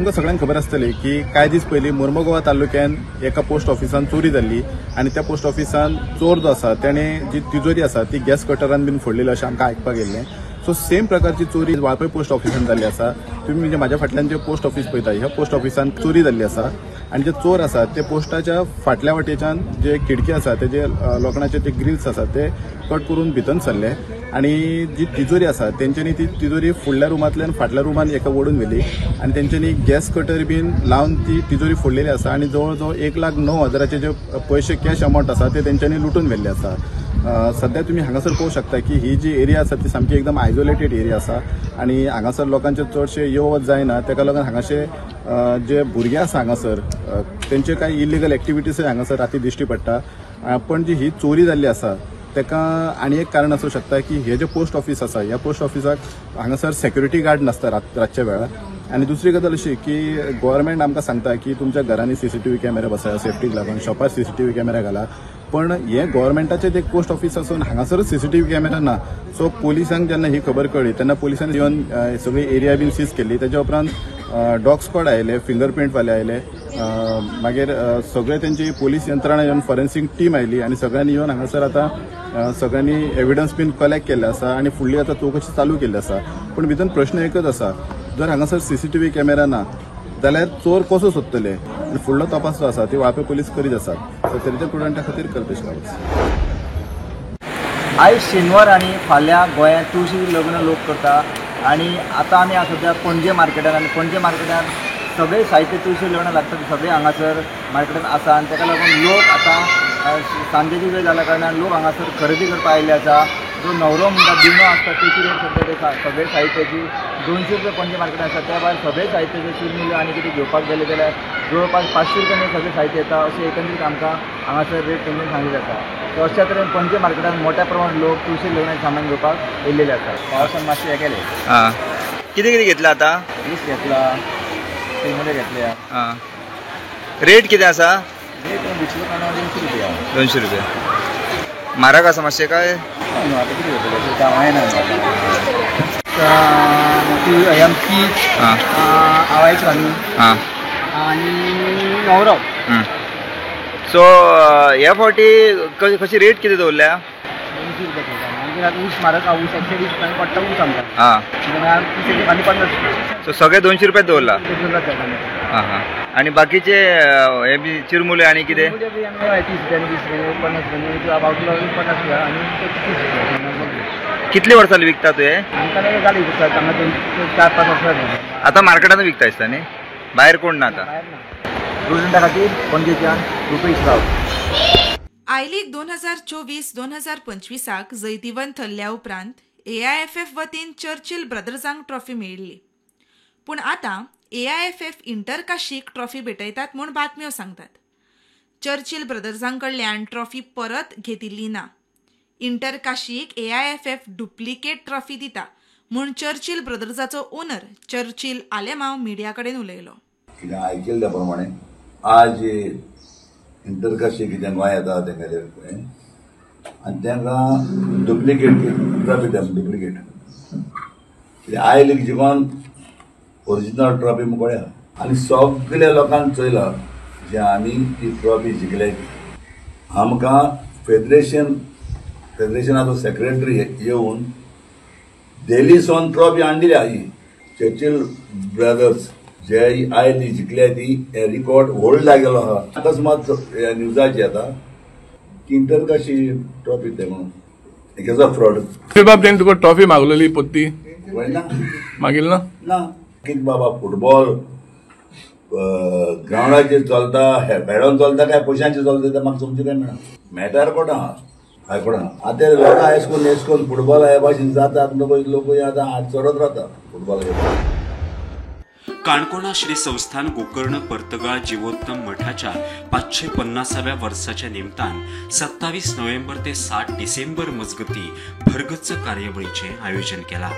तुमकां सगळ्यांक खबर आसतली की कांय दीस पयलीं मोर्मुगोवा तालुक्यान एका पोस्ट ऑफिसान चोरी जाल्ली आनी त्या पोस्ट ऑफिसान चोर जो आसा तेणें जी तिजोरी आसा ती गॅस कटरान बीन फोडलेली अशें आमकां आयकपाक येयल्लें. सो सेम प्रकारची चोरी वाळपय पोस्ट ऑफिसान जाल्ली आसा. तुमी म्हणजे म्हाज्या फाटल्यान जे पोस्ट ऑफिस पळयता ह्या पोस्ट ऑफिसान चोरी जाल्ली आसा आनी जे चोर आसा ते पोस्टाच्या फाटल्या वाटेच्यान जे खिडकी आसा तेजे लोखणाचे ते ग्रिल्स आसा ते कट करून भितर सरले आनी जी तिजोरी आसा तेंच्यांनी ती तिजोरी फुडल्या रुमांतल्यान फाटल्या रुमान एका ओडून व्हेली आनी तेंच्यांनी गॅस कटर बीन लावन ती तिजोरी फोडलेली आसा आनी जवळ जवळ 1,09,000 जे पयशे कॅश अमावंट आसा ते तेंच्यांनी लुटून व्हेल्ले आसा. सध्या तुमी हांगासर पळोवंक शकता की ही जी एरिया आसा ती सामकी एकदम आयसोलेटेड एरिया आसा आनी हांगासर लोकांचे चडशे यो वच जायना. तेका लागून हांगाशे जे भुरगे आसा हांगासर तेंचे कांय इलिगल एक्टिविटीजय हांगासर राती दिश्टी पडटा. पण जी ही चोरी जाल्ली आसा तेका आनी एक कारण आसूं शकता की हे जे पोस्ट ऑफिस आसा ह्या पोस्ट ऑफिसाक हांगासर सेक्युरिटी गार्ड नासता रातच्या वेळार. आनी दुसरी गजाल अशी की गव्हर्मेंट आमकां सांगता की तुमच्या घरांनी सीसीटीव्ही कॅमेरा बसया सेफ्टीक लागून, शॉपार सीसीटीव्ही कॅमेरा घाला, पण हे गव्हर्मेंटाचें एक पोस्ट ऑफिस आसून हांगासरच सीसीटीव्ही कॅमेरा ना. सो पोलिसांक जेन्ना ही खबर कळ्ळी तेन्ना पोलिसांनी येवन सगळी एरिया बीन सीज केली. तेच्या उपरांत डॉग स्क्वॉड आयले, फिंगरप्रिंटवाले आयले, मागीर सगळे तेंची पोलीस यंत्रणा येवन फॉरेन्सीक टीम आयली आनी सगळ्यांनी येवन हांगासर आतां सगळ्यांनी एविडन्स बीन कलेक्ट केल्ले आसा आनी फुडली आतां चवकशी चालू केल्ली आसा. पूण भितर प्रश्न एकच आसा, जर हांगासर सीसीटीव्ही कॅमेरा ना जाल्यार चोर कसो सोदतले आनी फुडलो तपास जो आसा ती वाळपय पोलीस करीत आसात. सत्तरीच्या प्रुडंटा खातीर कल्पेश गांवस. आयज शेनवार आनी फाल्यां गोंयांत तुळशी लग्न लोक करता आनी आतां आमी सद्या पणजे मार्केटान आनी पणजे मार्केटान सगळे साहित्य तुळशी लग्न लागता सगळे हांगासर मार्केटान आसा आनी ताका लागून लोक आतां सांजेची वेळ जाल्या कारणान लोक हांगासर खरेदी करपाक आयिल्ले आसा. जो न्हवरो म्हणटा बिनो आसता तेची रेट सद्या सगळे साहित्याची 200 रुपया पणजे मार्केटान आसा. त्या भायर सगळे साहित्याचे चिरमुल्यो आनी कितें घेवपाक गेले जाल्यार जवळपास 500 रुपयांनी सगळें साहित्य येता अशें एकंदरीत आमकां हांगासर रेट तेंच्यांनी सांगली जाता. सो अशा तरेन पणजे मार्केटान मोठ्या प्रमाणात लोक तुळशी लग्नाचें सामान घेवपाक येयल्लेले आसा. पावसान मातशें हें केलें. आं, कितें कितें घेतलां आतां? ऊस घेतला, चिरमुले घेतल्या. आं, रेट कितें आसा? रेट 200 रुपया. 200 रुपया. 200 रुपया. म्हारग आसा मातशें काय? आतां कितें घेतलें हांवें ना. आवायच घालून आनी न्हवरो. सो ह्या फावटी कशी रेट कितें दवरल्या? 200 रुपया. आनी ऊस म्हारग आसा, ऊस 120 रुपयांनी पडटा ऊस आमकां. आं, आनी 50 रुपया. सो सगळे 200 रुपया दवरला. आं हां. आनी बाकीचे हे बी चिरमुले आनी कितें? 30 रुपया, 20 रुपया, 50 रुपया, 50 रुपया आनी 30 रुपया. कितली वर्सां विकता तुवें? आमकां जाली विकता 4-5 वर्सां. आतां मार्केटान विकता दिसता न्ही, भायर कोण ना आतां. प्रुडंटा खातीर पणजेच्यान रुपेश राव. I league 2024-2025 जैतिवंत थरल्या उपरांत AIFF वतीन चर्चिल ब्रदर्सांक ट्रॉफी मेळिल्ली. पूण आतां AIFF inter काशीक ट्रॉफी भेटयतात म्हूण बातम्यो सांगतात. चर्चिल ब्रदर्सां कडल्यान ट्रॉफी परत घेतिल्ली ना. इंटर काशीक AIFF duplicate trophy दिता म्हूण चर्चिल ब्रदर्साचो ओनर चर्चिल आलेमाव मिडिया कडेन उलयलो. कितें आयकिल्ल्या प्रमाणे आज इंटर काशी कितें गोंय येता तेंगेले आनी तांकां डुप्लिकेट ट्रॉफी दिता. डुप्लिकेट कितें I league जिखोन ओरिजिनल ट्रॉफी मुकोळ्या आनी सगल्या लोकांक चोयला जे आमी ती ट्रॉफी जिखल्या. आमकां फेडरेशनाचो सेक्रेटरी येवन दिल्ली सावन ट्रॉफी हाडली ही चर्चिल ब्रदर्स जे I league जिखल्या ती हे रिकॉर्ड होल्ड लागेलो आहा. अकस्मात न्यूजाची येता की इंटर काशी ट्रॉफी ते म्हणून हेचो फ्रॉड. बाब तेणी तुका ट्रॉफी मागलेली पोत्ती ना मागील ना? ना. कितें बाबा फुटबॉल ग्रावंडाचेर चलता, हेडोन चलता काय पयशांचेर चलता तें म्हाका समजूं काय मेळना. मॅटर कोण आहा हाय कोण आहा. आतां लोकां एशकोन एशकोन फुटबॉल ह्या भाशेन जाता म्हणटकच लोक आतां चडत रावता फुटबॉल. काणकोणा श्री संस्थान गोकर्ण पर्तगाळ जीवोत्तम मठाच्या 550व्या वर्साच्या निमतान 27 नोव्हेंबर ते 7 डिसेंबर मजगती भरगच्च कार्यावळीचें आयोजन केलां.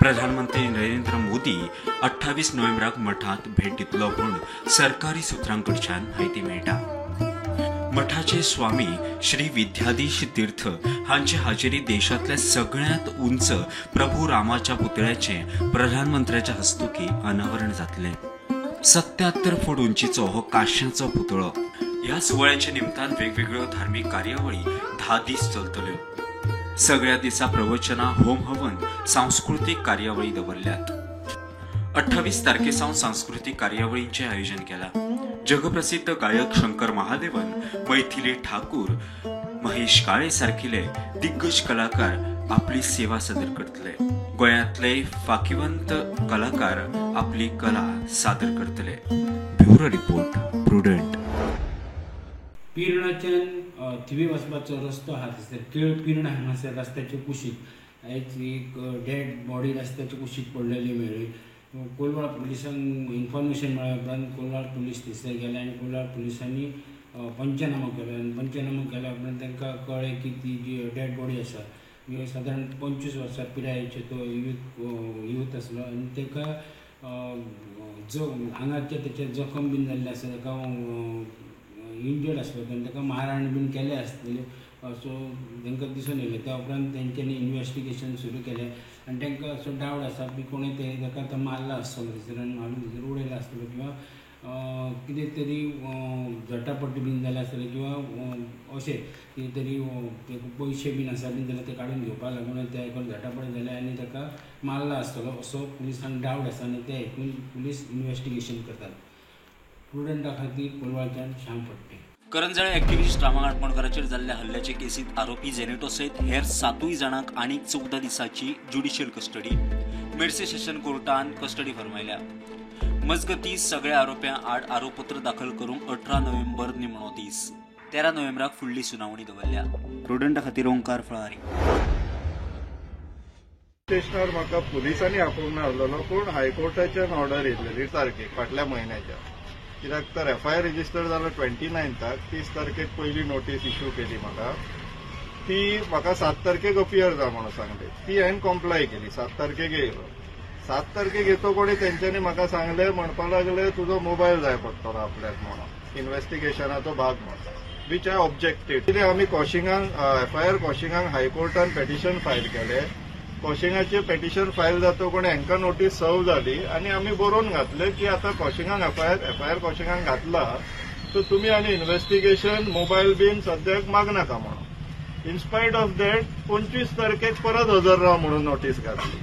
प्रधानमंत्री नरेंद्र मोदी 28 नोव्हेंबराक मठांत भेट दितलो म्हूण सरकारी सुत्रांकडच्यान म्हायती मेळटा. मठाचे स्वामी श्री विद्याधीश तीर्थ हांचे हाजेरी देशांतल्या सगळ्यांत उंच प्रभू रामाच्या पुतळ्याचें प्रधानमंत्र्याच्या हस्तुकीं अनावरण जातलें. 77 फूट उंचीचो हो काश्याचो पुतळो. ह्या सुवाळ्याच्या निमतान वेगवेगळ्यो धार्मीक कार्यावळी 10 दीस चलतल्यो. सगळ्या दिसा प्रवचना, होम हवन, सांस्कृतीक कार्यावळी दवरल्यात. 28 तारखे सावन सांस्कृतीक कार्यावळींचें आयोजन केलां. जगप्रसिद्ध गायक शंकर महादेवन, मैथिली ठाकूर, महेश काळे सारकिले दिग्गज कलाकार आपली सेवा सादर करतले. गोंयांतले फाकिवंत कलाकार आपली कला सादर करतले. Bureau report, Prudent. पिर्णाच्यान थिवी वचपाचो रस्तो आहा थंयसर केळ पिर्ण हांगासर रस्त्याचे कुशीक एक डेड बॉडी रस्त्याचे कुशीक पडलेली मेळ्ळी. कोलवाळ पुलिसांक इन्फॉर्मेशन मेळ्ळ्या उपरांत कोलवाळ पुलीस थंयसर गेले आनी कोलवाळ पुलिसांनी पंचनामो केलो आनी पंचनामो केल्या उपरांत तांकां कळ्ळें की ती जी डेड बॉडी आसा ही सादारण 25 वर्सां पिरायेचो तो यूथ आसलो आनी ताका जो आंगाचे तेचे जखम बीन जाल्ले आसा, ताका इंजर्ड आसलो आनी ताका मारहाण बीन केले आसतली असो तांकां दिसून येयलें. त्या उपरांत तेंच्यांनी इन्वेस्टिगेशन सुरू केलें आनी तांकां असो डावट आसा की कोणें ते ताका आतां मारला आसतलो थंयसर आनी मारून थंयसर उडयला आसतलो किंवा कितें तरी झटापट बीन जाल्या आसतली किंवा अशें कितें तरी पयशे बीन आसा बीन जाल्यार ते काडून घेवपाक लागून त्या झटापट जाल्या आनी ताका मारला आसतलो असो पुलिसांक डावट आसा आनी ते हितून पुलीस इन्वेस्टिगेशन करतात. प्रुडंटा खातीर कोलवाळच्यान श्याम फडटे. करंजाळे ॲक्टिव्हिस्ट रामा काणकोणकाराचेर जाल्ल्या हल्ल्याचे केसीत आरोपी जेनेटो सयत हेर 7 जाणांक आनीक 14 दिसांची ज्युडिशियल कस्टडी मेर्से सेशन कोर्टान कस्टडी फर्मायल्या. मजगती सगळ्या आरोप्यां आड आरोपपत्र दाखल करूंक 18 नोव्हेंबर निमणो दीस. 13 नोव्हेंबराक फुडली सुनावणी दवरल्या. प्रुडंटा खातीर ओंकार फळारी. स्टेशनार म्हाका पुलिसांनी आपोवंक नासलेलो, पूण हायकोर्टाच्यान ऑर्डर येयलेली तारखेक फाटल्या म्हयन्याच्या. कित्याक तर एफआयआर रजिस्टर जालो 29ताक, 30 तारखेक पयली नोटीस इश्यू केली म्हाका. ती म्हाका 7 तारखेक अपियर जा म्हणून सांगले, ती हांवें कॉम्प्लाय केली. 7 तारखेक येयलो. 7 तारखेक येतो कोणी तेंच्यांनी म्हाका सांगलें, म्हणपाक लागले तुजो मोबायल जाय पडटलो आपल्याक म्हणून, इन्वेस्टिगेशनाचो भाग म्हणून, which I objected. कितें आमी कॉशिंगांक एफआयआर कॉशिंगांक हायकोर्टान पेटिशन फायल केलें. कॉशिंगाचें पेटिशन फायल जातो कोणी हांकां नोटीस सर्व जाली आनी आमी बरोवन घातलें की आतां कॉशिंगांक एफआयआर कॉशिंगांक घातला, सो तुमी आनी इन्वेस्टिगेशन मोबायल बीन सद्याक मागनाका म्हणून. इनस्पायट ऑफ that 25 तारखेक परत हजर राव म्हणून नोटीस घातली.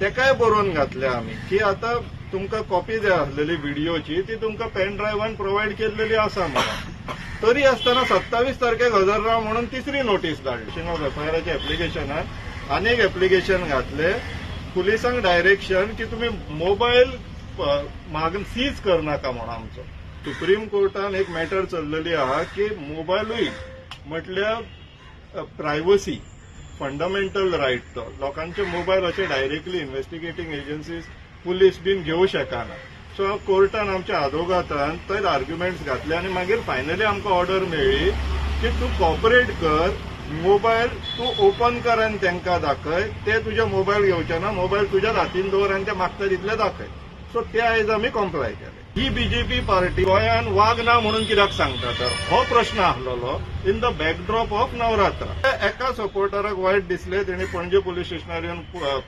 तेकाय बरोवन घातले आमी की आतां तुमकां कॉपी जाय आसलेली व्हिडियोची ती तुमकां पेन ड्रायव्हान प्रोवायड केल्लेली आसा म्हणून. तरी आसतना 27 तारखेक हजर राव म्हणून तिसरी नोटीस धाडली. ऑफ एफआयआराच्या एप्लिकेशनान आनीक एप्लिकेशन घातले पुलिसांक डायरेक्शन की तुमी मोबायल मागून सीज करनाका म्हणून. आमचो सुप्रीम कोर्टान एक मॅटर चल्लेली आहा की मोबायलूय म्हटल्यार प्रायवसी फंडामेंटल रायट, तो लोकांचे मोबायल अशे डायरेक्टली इन्व्हेस्टिगेटींग एजन्सीज पुलीस बीन घेवं शकना. सो कोर्टान आमच्या आदवोगादान थंय आर्ग्युमेंट्स घातले आनी मागीर फायनली आमकां ऑर्डर मेळ्ळी की तूं कॉपरेट कर, मोबायल तूं ओपन कर आनी तांकां दाखय, ते तुज्या मोबायल घेवचे ना, मोबायल तुज्या हातीन दवर आनी ते मागता तितले दाखय. सो ते आयज आमी कॉम्प्लाय केले. ही बीजेपी पार्टी गोंयान वाग ना म्हणून कित्याक सांगता तर हो प्रश्न आसलेलो in the backdrop of Navratra. एका सपोर्टराक वायट दिसले, तेणी पणजे पुलीस स्टेशनार येवन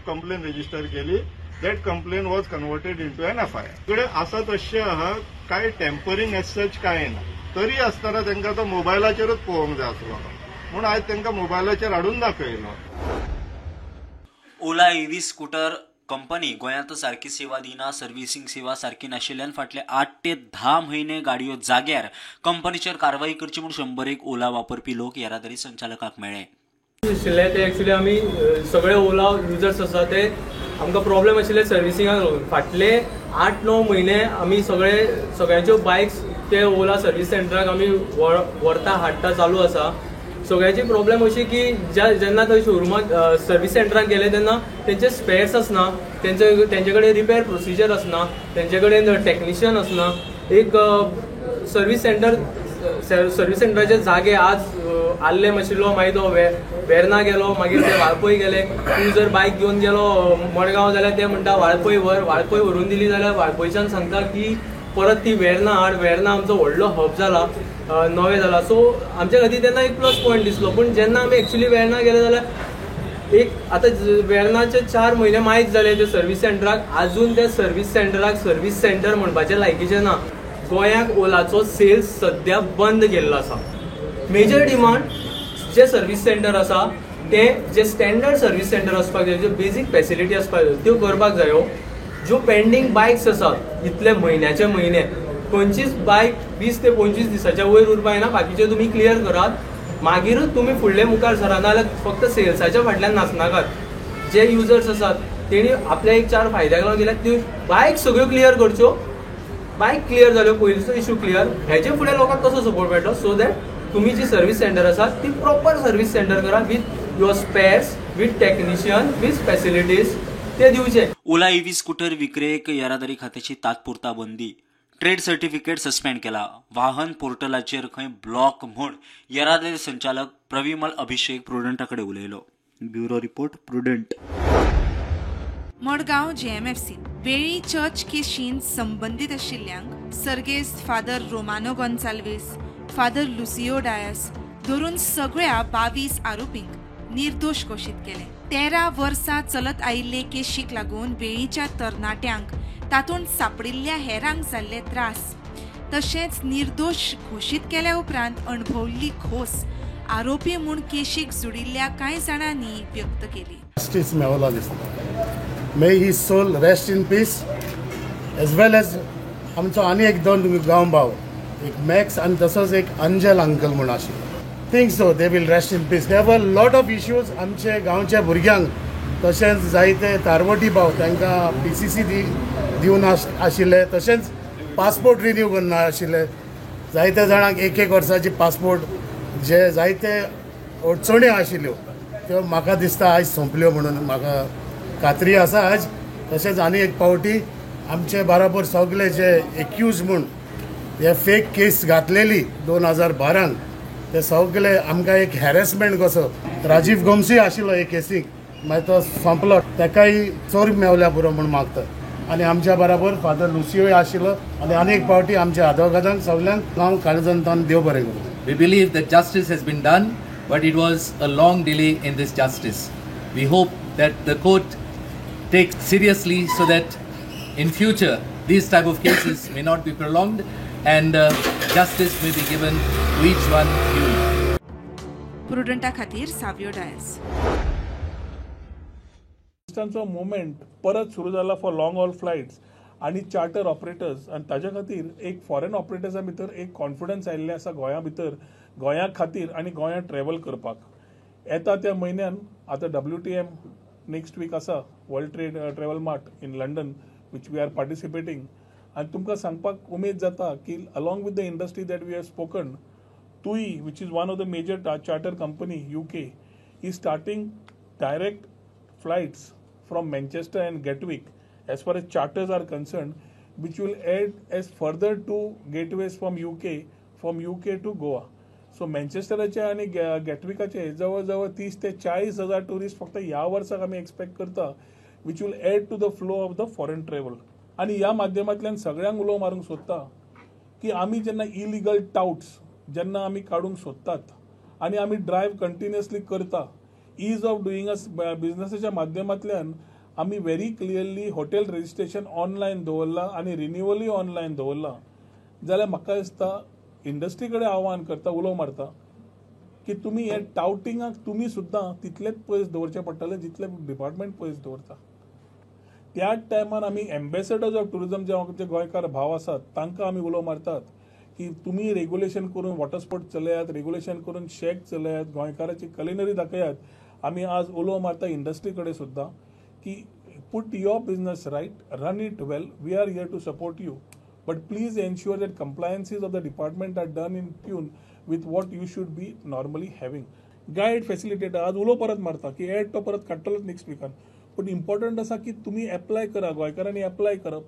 कंप्लेन रजिस्टर केली. That complain was converted into an FIR. कडेन आसा तशें आहा, कांय टेम्परींग एज सच कांय ना, तरी आसतना तांकां तो मोबायलाचेरूच पळोवंक जाय आसलो म्हूण आयज तांकां मोबायलाचेर हाडून दाखयलो. ओला ईव्ही स्कूटर कंपनी गोंयांत सारकी सेवा दिना, सर्व्हिसिंग सेवा सारकी नाशिल्ल्यान फाटले 8 ते 10 म्हयने गाडयो जाग्यार. कंपनीचेर कारवाई करची म्हूण 101 ओला वापरपी लोक येरादारी संचालकाक मेळ्ळे. आशिल्ले ते एक्चुअली आमी सगळे ओला युजर्स आसा ते आमकां प्रॉब्लेम आशिल्ले सर्विसिंगाक लागून. फाटले 8-9 म्हयने आमी सगळ्यांच्यो बायक्स ते ओला सर्वीस सेंटराक आमी व्हरता हाडटा चालू आसा. सगळ्याची प्रॉब्लेम अशी की जेन्ना थंय शोरुमाक सर्वीस सेंटराक गेले तेन्ना तेंचे स्पेर्स आसना, तेंचे कडेन रिपेर प्रोसिजर आसना, तेंचे कडेन टॅक्निशियन आसना. एक सर्वीस सेंटराचे जागे आज आल्लेम आशिल्लो, मागीर तो वेर्ना गेलो, मागीर ते वाळपय गेले. तूं जर बायक घेवन गेलो मडगांव जाल्यार ते म्हणटा वाळपय व्हर, वाळपय व्हरून दिली जाल्यार वाळपयच्यान सांगता की परत ती वेर्ना हाड. वेर्ना आमचो व्हडलो हब जाला, नवें जाला. सो आमच्या खातीर तेन्ना एक प्लस पॉयंट दिसलो. पूण जेन्ना आमी एक्चुअली वेर्ना गेले जाल्यार एक आतां वेर्नाचे 4 म्हयने मायज जाले ते सर्वीस सेंटराक, आजून त्या सर्वीस सेंटराक सर्वीस सेंटर म्हणपाचें लायकीचें ना. गोंयाक ओलाचो सेल्स सद्या बंद केल्लो आसा. मेजर डिमांड जे सर्वीस सेंटर आसा ते जे स्टँडर्ड सर्वीस सेंटर आसपाक जाय, ज्यो बेजीक फॅसिलिटी आसपाक जाय त्यो करपाक जायो. ज्यो पेंडींग बायक्स आसात इतले म्हयन्याचे म्हयने खंयचीच बायक 20 ते 25 दिसाच्या वयर उरपा जायना, बाकीच्यो तुमी क्लियर करात, मागीरूच तुमी फुडले मुखार सरा, नाजाल्यार फक्त सेल्साच्या फाटल्यान नाचनाकात. जे युजर्स आसात तेणी आपल्या एक 4 फायद्याक लागून गेल्यार त्यो बायक सगळ्यो क्लियर करच्यो. बायक क्लियर जाल्यो, पयलींचो इशू क्लियर, हेजे फुडें लोकांक कसो सपोर्ट मेळटलो? सो that तुमी जी सर्वीस सेंटर आसा ती प्रॉपर सर्वीस सेंटर करा with your spares, with technician, with facilities ते दिवचे. ओला ईव्ही स्कूटर विक्रेक येरादारी खात्याची तात्पुरता बंदी, ट्रेड सर्टिफिकेट सस्पेंड केला. वाहन पोर्टलाचेर खंय ब्लॉक म्हूण येरादारी संचालक प्रविमल अभिषेक प्रुडंटा कडेन उलयलो. Bureau report, Prudent. Madgaon JMFC Velli church केशीन संबंदीत आशिल्ल्यांक सर्गेस्त father Romano Gonsalves, father Lucio Dias धरून सगळ्या 22 आरोपींक निर्दोश घोशीत केले. 13 वर्सां चलत आयिल्ले केशीक लागून वेळीच्या तरणाट्यांक तातूंत सापडिल्ल्या हेरांक जाल्ले त्रास तशेंच निर्दोश घोशीत केल्या उपरांत अणभवल्ली खोस आरोपी म्हूण केशीक जुडिल्ल्या कांय जाणांनी व्यक्त केली. जस्टीस मेवला दिसता. May his soul rest in peace, as well as आमचो आनी एक 2 गांव भाव, एक मॅक्स आनी तसोच एक अंजल अंकल म्हूण आशिल्लो. Think so they will rest in peace. There were lot of issues आमचे गांवच्या भुरग्यांक, तशेंच जायते तारवटी भाव तांकां PCC दिवन आशिल्ले, तशेंच पासपोर्ट रिन्यू करना आशिल्ले. जायते जाणांक 1-1 वर्साची पासपोर्ट जे जायते अडचण्यो आशिल्ल्यो त्यो म्हाका दिसता आयज सोंपल्यो म्हणून म्हाका खात्री आसा आज. तशेंच आनी एक पावटी आमचे बराबर सगळे जे एक्यूज म्हूण हे फेक केस घातलेली 2012 ते सगळे आमकां एक हॅरेसमेंट कसो राजीव गोमसूय आशिल्लो हे केसीक, मागीर तो सोंपलो, ताकाय चोर मेवल्या पुरो म्हूण मागता. आनी आमच्या बराबर फादर लुसियोय आशिल्लो. आनी आनी एक पावटी आमच्या आदवोगादांक सगल्यांक हांव काळजांतल्यान देव बरें करूं. We believe that justice has been done, but it was a long delay in this justice. We hope that the court takes seriously so that in future these type of cases may not be prolonged and justice may be given to each one duly. प्रुडंटा खातीर Savio Dias. टुरिस्टांचो movement परत सुरू जाला for long hall flights आनी charter operators, आनी ताज्या खातीर एक foreign ऑपरेटर्सां भितर एक कॉन्फिडन्स आयिल्लें आसा गोंया भितर, गोंया खातीर आनी गोंया ट्रॅवल करपाक. येता त्या म्हयन्यान आतां WTM next week आसा, world trade travel mart in London, which we are participating. आनी तुमकां सांगपाक उमेद जाता की along with the industry that we have spoken, TUI, which is one of the major charter company UK, is starting direct flights from Manchester and Gatwick as far as charters are concerned, which will add as further 2 gateways from UK to Goa. So मँचेस्टराचे आनी गॅटविकाचे जवळ जवळ 30 ते 40 हजार tourist फक्त ह्या वर्साक आमी expect करता, which will add to the flow of the foreign travel. आनी ह्या माध्यमांतल्यान सगळ्यांक उलो मारूंक सोदता की आमी जेन्ना इलिगल टाउट्स जेन्ना आमी काडूंक सोदतात आनी आमी ड्रायव्ह कंटिन्युअसली करता, is of doing बिझनसाच्या माध्यमांतल्यान आमी very clearly hotel registration online दवरलां आनी रिन्युअलूय ऑनलायन दवरलां, जाल्यार म्हाका दिसता इंडस्ट्री कडेन आव्हान करता, उलो मारता की तुमी हे टावटिंगाक तुमी सुद्दां तितलेच पयस दवरचें पडटलें जितलें डिपार्टमेंट पयस दवरता. त्याच टायमार आमी एम्बेसडर्स ऑफ टुरिजम जे आमचे गोंयकार भाव आसात तांकां आमी उलो मारतात की तुमी रेगुलेशन करून वॉटर स्पोर्ट चलयात, रेगुलेशन करून शॅक चलयात, गोंयकाराची कलिनरी दाखयात. आमी आज उलो मारता इंडस्ट्री कडेन सुद्दां की put your business right, run it well, we are here to support you, but please ensure that compliances of the department are done in tune with what you should be normally having. Guide facilitator आज उलो परत मारता की add तो परत काडटलोच next विकान, पूण important आसा की तुमी एप्लाय करा, गोंयकारांनी एप्लाय करप,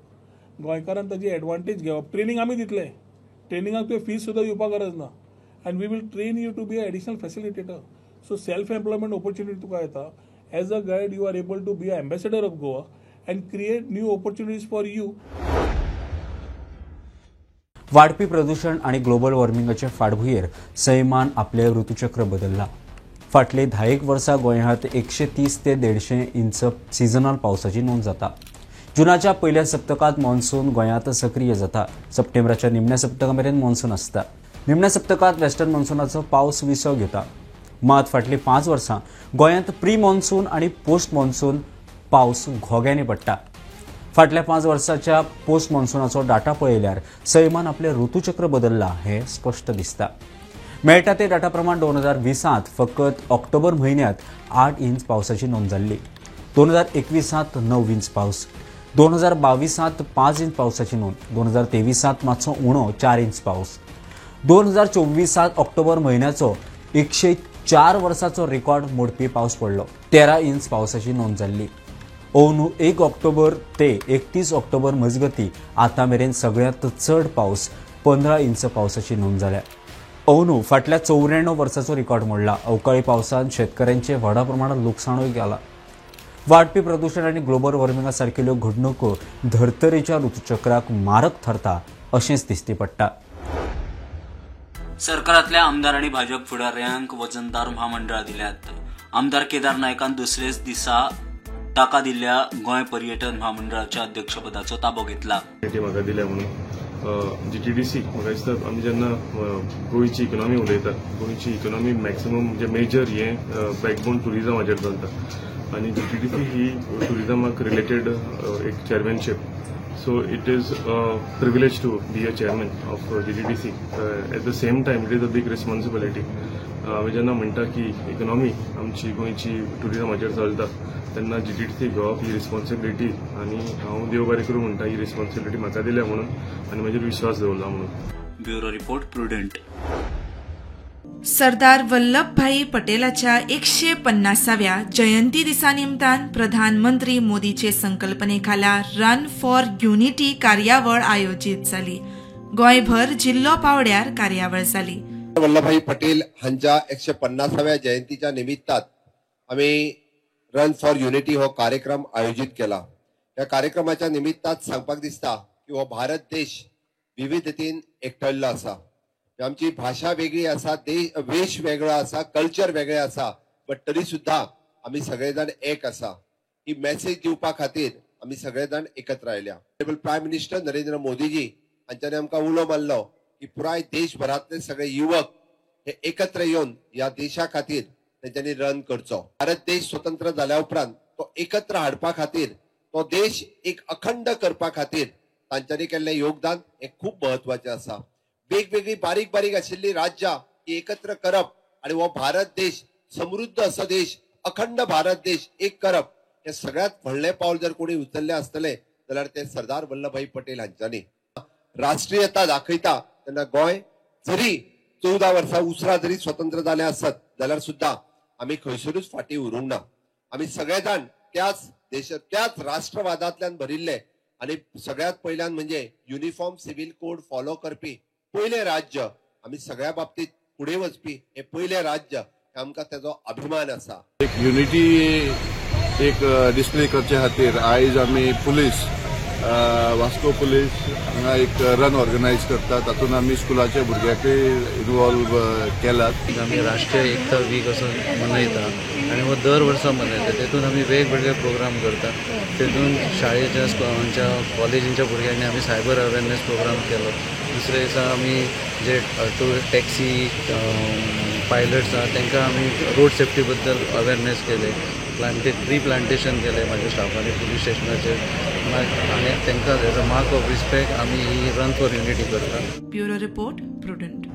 गोंयकारान ताजी एडवांटेज घेवप. ट्रेनींग आमी दितले, ट्रेनिंगाक तुवें फीस सुद्दां दिवपाक गरज ना, and we will train you to be a additional facilitator. So self employment opportunity तुका येता. As a guide you are able to be a ambassador of Goa and create new opportunities for you. वाडपी प्रदूषण आनी global वॉर्मिंगाचे फाटभुंयेर सैमान आपलें ऋतुचक्र बदल्लां. फाटले 10 वर्सां गोंयांत 130 ते 150 इंच सिजनल पावसाची नोंद जाता. जुनाच्या पयल्या सप्तकांत मॉन्सून गोंयांत सक्रीय जाता. सप्टेंबराच्या निमण्या सप्तका मेरेन मॉन्सून आसता. निमण्या सप्तकांत वेस्टर्न मॉन्सूनाचो पावस विसव घेता. मात फाटलीं 5 वर्सां गोंयांत प्री मॉन्सून आनी पोस्ट मॉन्सून पावस घोग्यांनी पडटा. फाटल्या 5 वर्सांच्या पोस्ट मॉन्सूनाचो डाटा पळयल्यार सैमान आपलें ऋतुचक्र बदल्लां हें स्पश्ट दिसता. मेळटा ते डाटा प्रमाण 2020 फकत ऑक्टोबर म्हयन्यांत 8 इंच पावसाची नोंद जाल्ली. 2021 9 इंच पावस, 2022 5 इंच पावसाची नोंद, 2023 मातसो उणो 4 इंच पावस, 2024 ऑक्टोबर म्हयन्याचो 104 वर्साचो रेकॉर्ड मोडपी पावस पडलो. 13 इंच पावसाची नोंद जाल्ली. अंदू 1 ऑक्टोबर ते 31 ऑक्टोबर मजगती आतां मेरेन सगळ्यांत चड पावस 15 इंच पावसाची नोंद जाल्या. अंदू फाटल्या 94 वर्साचो रेकॉर्ड मोडला. अवकाळी पावसान शेतकऱ्यांचे व्हडा प्रमाणात लुकसाणूय केलां. वाडपी प्रदूशण आनी ग्लोबल वॉर्मिंगा सारकिल्ल्यो घडणुको धर्तरेच्या ऋतुचक्राक मारक थारता अशेंच दिश्टी पडटा. सरकारांतल्या आमदार आनी भाजप फुडाऱ्यांक वजनदार म्हामंडळां दिल्यात. आमदार केदार नायकान दुसरेच दिसा ताका दिल्ल्या गोंय पर्यटन म्हामंडळाच्या अध्यक्षपदाचो ताबो घेतला. म्हाका दिल्या म्हणून जीटीडीसी म्हाका दिसता आमी जेन्ना गोंयची इकॉनॉमी उलयता, गोंयची इकॉनॉमी मॅक्सिमम म्हणजे मेजर हें बॅकबोन टुरिजमाचेर चलता आनी जीटीडीसी ही टुरिजमाक रिलेटेड एक chairmanship. So it is a privilege to be a chairman of GTDC. At the same time it is a big responsibility. आमी जेन्ना म्हणटा की इकॉनॉमी आमची गोंयची टुरिजमाचेर चलता तेन्ना जीटीडीसी घेवप ही रिस्पॉन्सिबिलिटी आनी हांव देव बरें करूं म्हणटा ही रिस्पॉन्सिबिलिटी म्हाका दिल्या म्हणून आनी म्हजेर विश्वास दवरला म्हणून. Bureau report, Prudent. Sardar Vallabhbhai पटेलाच्या 150व्या जयंती दिसा निमतान प्रधानमंत्री मोदीचे संकल्पने खाला रन फॉर युनिटी कार्यावळ आयोजीत जाली. गोंयभर जिल्लो पावड्यार कार्यावळ जाली. वल्लभभाई पटेल हांच्या 150व्या जयंतीच्या निमित्तान आमी रन फॉर युनिटी हो कार्यक्रम आयोजीत केला. ह्या कार्यक्रमाच्या निमित्तान सांगपाक दिसता की हो भारत देश विविधतेन एकटल्लो आसा. आमची भाशा वेगळी आसा, देश वेश वेगळो आसा, कल्चर वेगळे आसा, बट तरी सुद्धा आमी सगळे जाण एक आसा. ही मेसेज दिवपा खातीर आमी सगळे जाण एकत्र आयल्या. प्रायम मिनिस्टर नरेंद्र मोदीजी हांच्यानी आमकां उलो मारलो की पुराय देशभरांतले सगळे युवक हे एकत्र येवन ह्या देशा खातीर तेंच्यांनी रन करचो. भारत देश स्वतंत्र जाल्या उपरांत तो एकत्र हाडपा खातीर, तो देश एक अखंड करपा खातीर तांच्यांनी केल्लें योगदान हें खूब म्हत्वाचें आसा. वेगवेगळी बारीक बारीक आशिल्ली राज्यां ही एकत्र करप आनी हो भारत देश समृद्ध असो देश, अखंड भारत देश एक करप हे सगळ्यांत व्हडलें पावल जर कोणी उचललें आसतलें जाल्यार ते सरदार वल्लभभाई पटेल हांच्यांनी. राष्ट्रीयता दाखयता तेन्ना गोंय जरी 14 वर्सां उसरां जरी स्वतंत्र जालें आसत जाल्यार सुद्दां आमी खंयसरूच फाटीं उरूंक ना. आमी सगळे जाण त्याच देश, त्याच राष्ट्रवादांतल्यान भरिल्ले आनी सगळ्यांत पयल्यान म्हणजे युनिफॉर्म सिव्हिल कोड फॉलो करपी पयलें राज्य, आमी सगळ्या बाबतीत फुडें वचपी हें पयलें राज्य, आमकां तेजो अभिमान आसा. एक युनिटी एक डिस्प्ले करचे खातीर आयज आमी पुलीस, वास्को पुलीस हांगा एक रन ऑर्गनायज करता. तातूंत आमी स्कुलाच्या भुरग्यांकूय इनवॉल्व केलात. आमी राष्ट्रीय एकता वीक असो मनयता आनी हो दर वर्सा मनयता. तेतून आमी वेगवेगळे प्रोग्राम करता. तेतून शाळेच्या, आमच्या कॉलेजींच्या भुरग्यांनी आमी सायबर अवेरनेस प्रोग्राम केलो. दुसरे दिसा आमी जे टॅक्सी पायलट्स आहा तांकां आमी रोड सेफ्टी बद्दल अवेरनेस केले. ट्री प्लांटेशन केलें म्हाज्या स्टाफांनी पुलीस स्टेशनाचेर आनी तांकां as a mark of respect आमी ही रन फॉर युनिटी करता. Bureau report, Prudent.